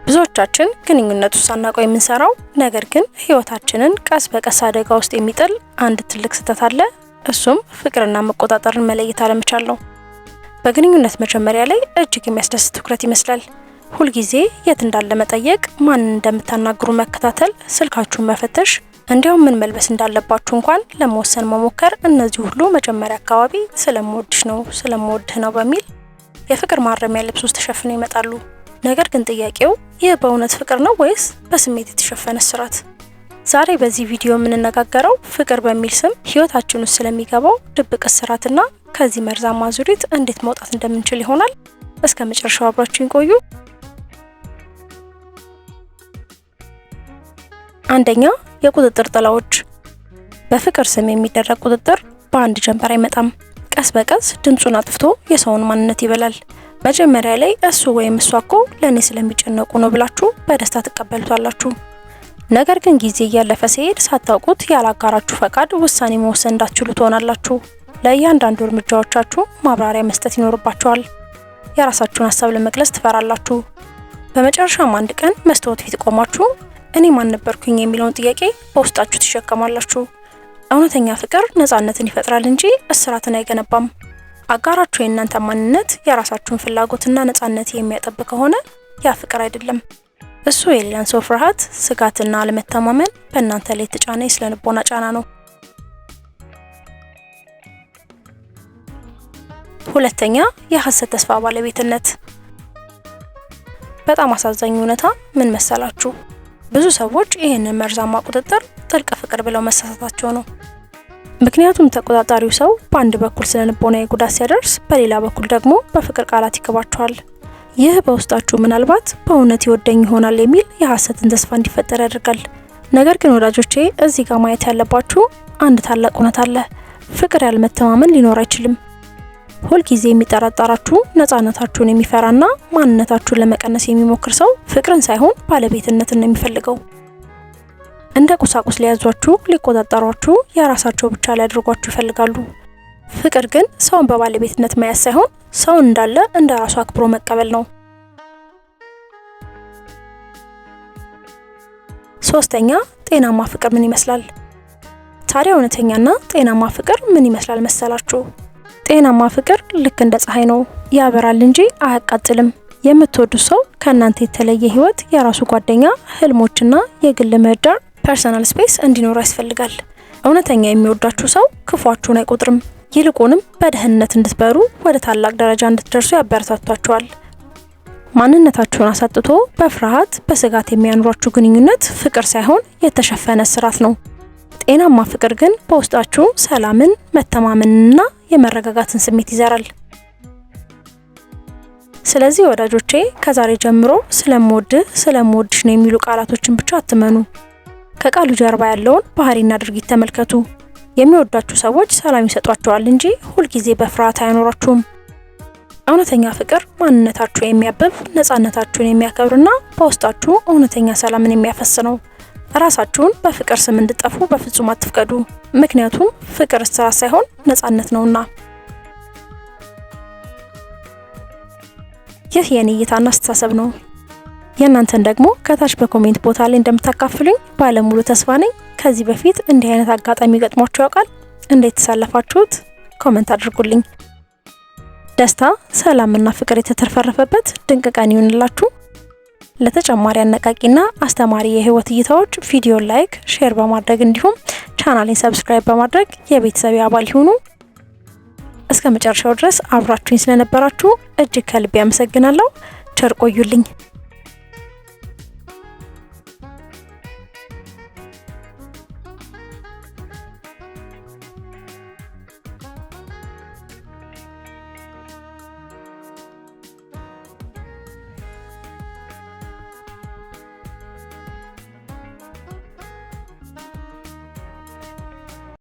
ብዙዎቻችን ግንኙነቱ ሳናውቀው የምንሰራው ነገር ግን ህይወታችንን ቀስ በቀስ አደጋ ውስጥ የሚጥል አንድ ትልቅ ስህተት አለ። እሱም ፍቅርና መቆጣጠርን መለየት አለመቻል ነው። በግንኙነት መጀመሪያ ላይ እጅግ የሚያስደስት ትኩረት ይመስላል። ሁልጊዜ የት እንዳለ መጠየቅ፣ ማንን እንደምታናግሩ መከታተል፣ ስልካችሁን መፈተሽ፣ እንዲያውም ምን መልበስ እንዳለባችሁ እንኳን ለመወሰን መሞከር፣ እነዚህ ሁሉ መጀመሪያ አካባቢ ስለምወድሽ ነው፣ ስለምወድህ ነው በሚል የፍቅር ማረሚያ ልብስ ውስጥ ተሸፍነው ይመጣሉ። ነገር ግን ጥያቄው ይህ በእውነት ፍቅር ነው ወይስ በስሜት የተሸፈነ እስራት? ዛሬ በዚህ ቪዲዮ የምንነጋገረው ፍቅር በሚል ስም ህይወታችን ውስጥ ስለሚገባው ድብቅ እስራትና ከዚህ መርዛማ አዙሪት እንዴት መውጣት እንደምንችል ይሆናል። እስከ መጨረሻው አብራችሁን ቆዩ። አንደኛ፣ የቁጥጥር ጥላዎች። በፍቅር ስም የሚደረግ ቁጥጥር በአንድ ጀንበር አይመጣም። ቀስ በቀስ ድምፁን አጥፍቶ የሰውን ማንነት ይበላል። መጀመሪያ ላይ እሱ ወይም እሷ እኮ ለእኔ ስለሚጨነቁ ነው ብላችሁ በደስታ ትቀበሉታላችሁ። ነገር ግን ጊዜ እያለፈ ሲሄድ ሳታውቁት ያላጋራችሁ ፈቃድ ውሳኔ መወሰን እንዳትችሉ ትሆናላችሁ። ለእያንዳንዱ እርምጃዎቻችሁ ማብራሪያ መስጠት ይኖርባችኋል። የራሳችሁን ሀሳብ ለመግለጽ ትፈራላችሁ። በመጨረሻም አንድ ቀን መስታወት ፊት ቆማችሁ እኔ ማን ነበርኩኝ የሚለውን ጥያቄ በውስጣችሁ ትሸከማላችሁ። እውነተኛ ፍቅር ነፃነትን ይፈጥራል እንጂ እስራትን አይገነባም። አጋራችሁ የእናንተ ማንነት፣ የራሳችሁን ፍላጎትና ነፃነት የሚያጠብ ከሆነ ያ ፍቅር አይደለም። እሱ የሌላን ሰው ፍርሃት፣ ስጋትና አለመተማመን በእናንተ ላይ የተጫነ የስነልቦና ጫና ነው። ሁለተኛ፣ የሐሰት ተስፋ ባለቤትነት። በጣም አሳዛኝ እውነታ ምን መሰላችሁ? ብዙ ሰዎች ይህንን መርዛማ ቁጥጥር ጥልቅ ፍቅር ብለው መሳሳታቸው ነው። ምክንያቱም ተቆጣጣሪው ሰው በአንድ በኩል ስነ ልቦናዊ ጉዳት ሲያደርስ፣ በሌላ በኩል ደግሞ በፍቅር ቃላት ይክባችኋል። ይህ በውስጣችሁ ምናልባት በእውነት ይወደኝ ይሆናል የሚል የሐሰትን ተስፋ እንዲፈጠር ያደርጋል። ነገር ግን ወዳጆቼ፣ እዚህ ጋር ማየት ያለባችሁ አንድ ታላቅ እውነት አለ። ፍቅር ያለመተማመን ሊኖር አይችልም። ሁልጊዜ የሚጠራጠራችሁ፣ ነፃነታችሁን የሚፈራና ማንነታችሁን ለመቀነስ የሚሞክር ሰው ፍቅርን ሳይሆን ባለቤትነትን ነው የሚፈልገው። እንደ ቁሳቁስ ሊያዟችሁ፣ ሊቆጣጠሯችሁ፣ የራሳቸው ብቻ ሊያደርጓችሁ ይፈልጋሉ። ፍቅር ግን ሰውን በባለቤትነት መያዝ ሳይሆን ሰውን እንዳለ እንደ ራሱ አክብሮ መቀበል ነው። ሶስተኛ፣ ጤናማ ፍቅር ምን ይመስላል? ታዲያ እውነተኛና ጤናማ ፍቅር ምን ይመስላል መሰላችሁ? ጤናማ ፍቅር ልክ እንደ ፀሐይ ነው፣ ያበራል እንጂ አያቃጥልም። የምትወዱት ሰው ከእናንተ የተለየ ህይወት፣ የራሱ ጓደኛ፣ ህልሞችና የግል ምህዳር personal space እንዲኖረው ያስፈልጋል። እውነተኛ የሚወዳችሁ ሰው ክፏችሁን አይቆጥርም። ይልቁንም በደህንነት እንድትበሩ፣ ወደ ታላቅ ደረጃ እንድትደርሱ ያበረታቷችኋል። ማንነታችሁን አሳጥቶ በፍርሃት በስጋት የሚያኖራችሁ ግንኙነት ፍቅር ሳይሆን የተሸፈነ እስራት ነው። ጤናማ ፍቅር ግን በውስጣችሁ ሰላምን፣ መተማመንንና የመረጋጋትን ስሜት ይዘራል። ስለዚህ ወዳጆቼ፣ ከዛሬ ጀምሮ ስለምወድህ፣ ስለምወድሽ ነው የሚሉ ቃላቶችን ብቻ አትመኑ። ከቃሉ ጀርባ ያለውን ባህሪና ድርጊት ተመልከቱ። የሚወዷችሁ ሰዎች ሰላም ይሰጧችኋል እንጂ ሁልጊዜ በፍርሃት አያኖራችሁም። እውነተኛ ፍቅር ማንነታችሁ የሚያብብ፣ ነፃነታችሁን የሚያከብርና በውስጣችሁ እውነተኛ ሰላምን የሚያፈስ ነው። ራሳችሁን በፍቅር ስም እንድጠፉ በፍጹም አትፍቀዱ። ምክንያቱም ፍቅር እስራት ሳይሆን ነፃነት ነውና። ይህ የኔ እይታና አስተሳሰብ ነው። የእናንተን ደግሞ ከታች በ comment ቦታ ላይ እንደምታካፍሉኝ ባለሙሉ ተስፋ ነኝ። ከዚህ በፊት እንዲህ አይነት አጋጣሚ ገጥሟችሁ ያውቃል? እንዴት ተሳለፋችሁት? Comment አድርጉልኝ። ደስታ፣ ሰላምና ፍቅር የተተረፈረፈበት ድንቅ ቀን ይሁንላችሁ። ለተጨማሪ አነቃቂና አስተማሪ የህይወት እይታዎች ቪዲዮ like፣ share በማድረግ እንዲሁም ቻናሌን subscribe በማድረግ የቤተሰብ አባል ይሁኑ። እስከ መጨረሻው ድረስ አብራችሁኝ ስለነበራችሁ እጅግ ከልቤ አመሰግናለሁ። ቸር ቆዩልኝ።